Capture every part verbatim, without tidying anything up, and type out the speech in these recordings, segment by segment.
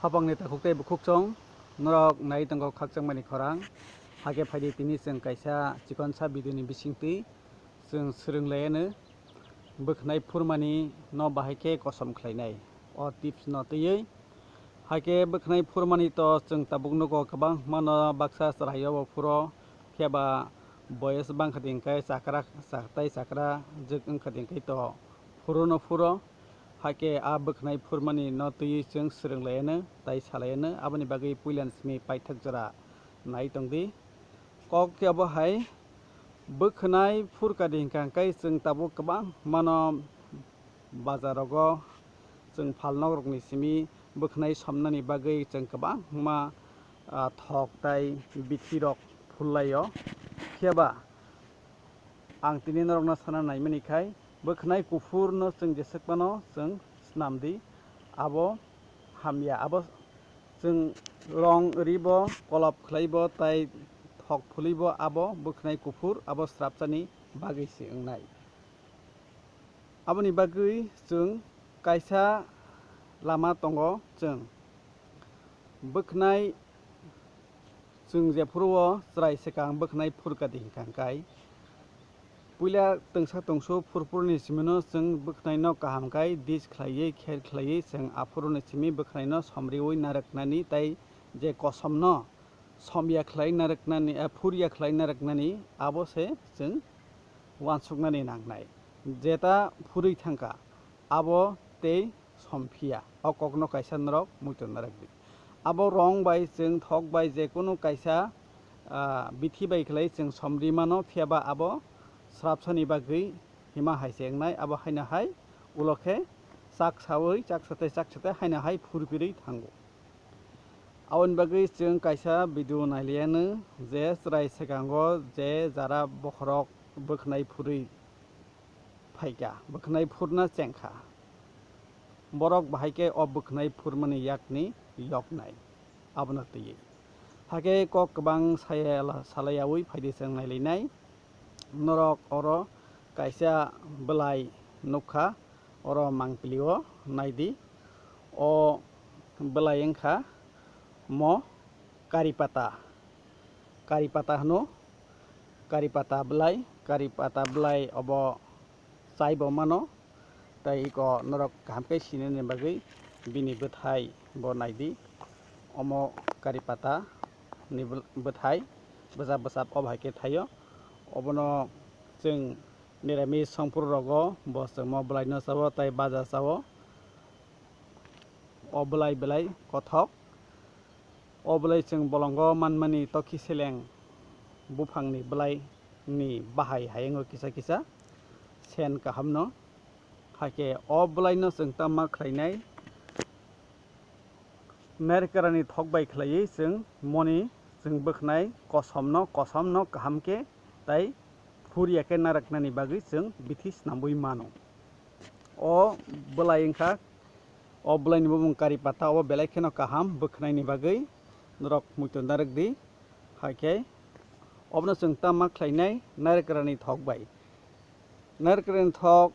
Khapangni takhuk tei bukhuk chwng norok nai tongo khakchangmani khorang. Hakhe phaidi tini chwng kaisa chikonsa video ni bisingtwi chwng swrwng laianw bwkhnai phurmani no bahai khe kosom khlainai o tips no twiwi. Hakhe bwkhnai phurmani to chwng tabuk nugo kwbangma no baksa chwraio bo phuro, phiya ba boyes bangkha din khe chakra, chak-, tai chakra jwk wngkha din khe to phuru no phuro. Hakhe a bwkhnai phurmani no twiwi chwng swrwng laianw tai sa laianw, aboni bagwi puilani simi paithak jora nai tongdi. Kok khe abo hai bwkhnai phurkadi hwnkha khe chwng tabuk kwbangmano bazarogo chwng phalnokrokni simi bwkhnai somnani bagwi chwng kwbangma, ah, thok tai bithirok phullaio. Phiya ba ang tini norokno sana naimani khai bwkhnai kuphurno chwng jeswk phano chwng snamdi, abo hamya, abo chwng rong ribo, kolop khlaibo tai thok phulibo, abo bwkhnai kuphur abo srapsani bagwi se wngnai. Aboni bagwi chwng kaisa lama tongo, chwng bwkhnai, chwng jephuru o chwrai swkang bwkhnai phurkadi hwnkha khe puila twngsa tongsu phurphurni simino chwng bwkhnaino kaham khai dis khlaiwi kher khlaiwi chwng aphuruni simi bwkhnaino somriwi narwknani tai je kosomno somya khlai narwknani, eh, phurya khlai narwknani abo se chwng uansuknani nangnai. Jeta phurwi thangkha abo tei somphiya, o kokno kaisa norok muitu narwkdi. Abo rong bai chwng thok bai je kunu kaisa, ah, bithi bai khlai chwng somri mano, phiya ba abo srapsani bagwi hima hai se wngnai, abo haino hai ulo khe chak saui, chak sate, chak sate haino hai phurphirwi thango. Aboni bagwi chwng kaisa video nailianw je chwrai swkango je jara bokhorok bwkhnai phurwi phaikha, bwkhnai phurna chengkha. Borok bahai khe o bwkhnai phurmani yakni yoknai, abono twiwi. Hakhe kok kwbang saya-, salaiyaui phaidi chwng nailainai. Norok oro kaisa bwlai nukha, oro mangpili o naidi. O bwlai wngkha mo kari pata, kari pata hwno, kari pata bwlai, kari pata bwlai obo chaibo mano. Tai iko norok kaham khe sinani bagwi bini bwthai bo naidi. Omo kari pata ni bw-, bwthai bwsap bwsap o bahai khe thaio. Obono chwng niramis songphuru rogo bo chwngmo bwlaino chao tai baja chao. O bwlai belai kothok. O bwlai chwng bolongo manmani tokhi seleng buphangni bwlaini bahai hayengo kisa kisa sen kahamno. Hakhe o bwlaino chwng tama khlainai, narkarani thok bai khlaiwi chwng moni chwng bwkhnai kosomno, kosomno kaham khe tai phurya khe narwknani bagwi chwng bithi snamwi mano. O bwlai wngkha, o bwlaini bumung kari pata, obo belai kheno kaham bwkhnaini bagwi norok muitu narwkdi. Hakhe obono chwng tama khlainai narwkrani thok bai. Narwkrani thok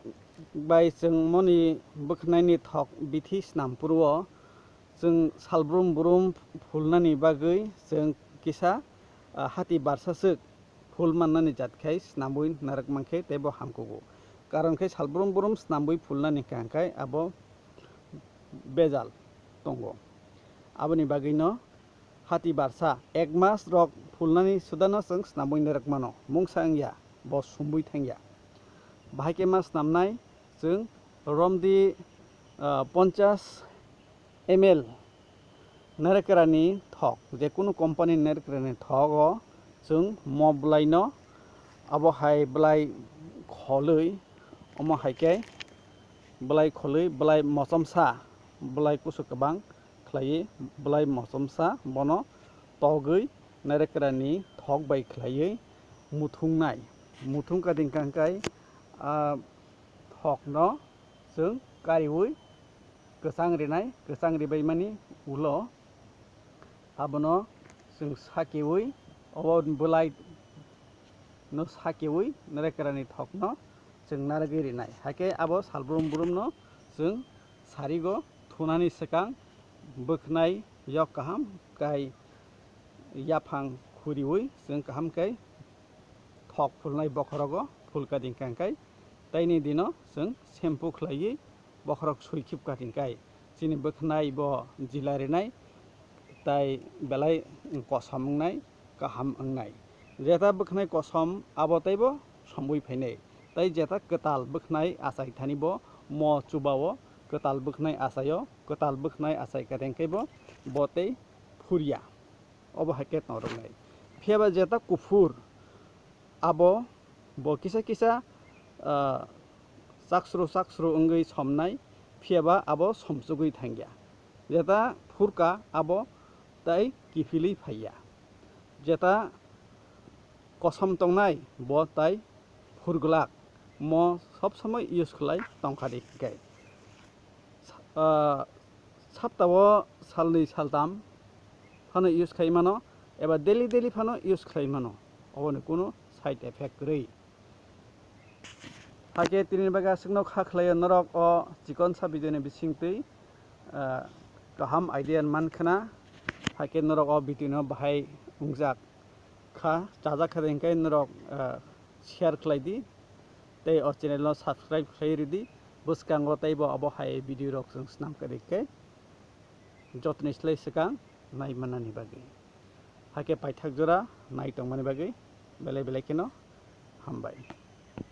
bai chwng moni bwkhnaini thok bithi snam phuru o chwng salbrum brum phulnani bagwi chwng kisa, ah, hati barsa swk phul mannani jat khai snamwi narwk mankhe teibo hamkugo. Karon khe salbrum brum snamwi phulnani kaham khai abo bejal tongo. Aboni bagwino hati barsa ek mas rok phulnani sudano chwng snamwi narwk mano, mungsa wngya, bo sumwi thangya. Bahai khe ma snamnai chwng romdi, ah, ponchas M L narwkrani thok, je kunu company narwkrani thok o chwng mo bwlaino abo hai bwlai kholwi, omo hai khe bwlai kholwi, bwlai mochomsa, bwlai kusu kwbang khlaiwi, bwlai mochomsa bono togwi narwkrani thok bai khlaiwi muthungnai. Muthung kading kangkai, ah, thokno chwng kariwi kwchang rinai, kwchang ribaimani ulo abono chwng sakiwi, obo bwlai no sakiwi narwkrani thokno chwng narwgwi rinai. Hakhe abo salbrum brumno chwng sarigo thunani swkang Bwkhnai yok kaham kai yaphang khuriwi chwng kaham kai thok phulnai bokhorogo phulka dingkha hwnkhe taini dino chwng shampoo khlaiwi bokhorok sui khibkha hwnkhe chini bwkhnai bo jila rinai tai belai kosom wngnai, kaham wngnai. Jeta bwkhnai kosom abo teibo somwi phainai. Tai jeta kwtal bwkhnai achai thani bo mo chubao kwtal bwkhnai achaio, kwtal bwkhnai achai kha hwnkhe bo, bo tei phurya. Obo hai khe tong rwknai. Phiyaba jeta kuphur abo bo kisa kisa, ah, chaksru chaksru wngwi somnai, phiyaba abo somsugwi thangya. Jeta phurka abo tai kiphilwi phaiya. Jeta kosom tongnai bo tai phurglak mo sob somoi use khlai tongkha di hwnkhe. Ah, saptao salnwi saltam phano use khai mano eba daily daily phano use khlai mano, oboni kunu side effect kwrwi. Hakhe tini bagwi aswkno kha khlaio norok o chikonsa video ni bisingtwi, ah, kaham idea man khna, hakhe norok o video no bahai wngjak kha, chajak kha hwnkhe norok, ah, share khlai di tei o channel no subscribe khlai ridi, bwskango teibo abo hai video rok chwng swnam kwrwi khe jotoni slai swkang nai manani bagwi. Hakhe paithak jora nai tongmani bagwi belai belai kheno hambai.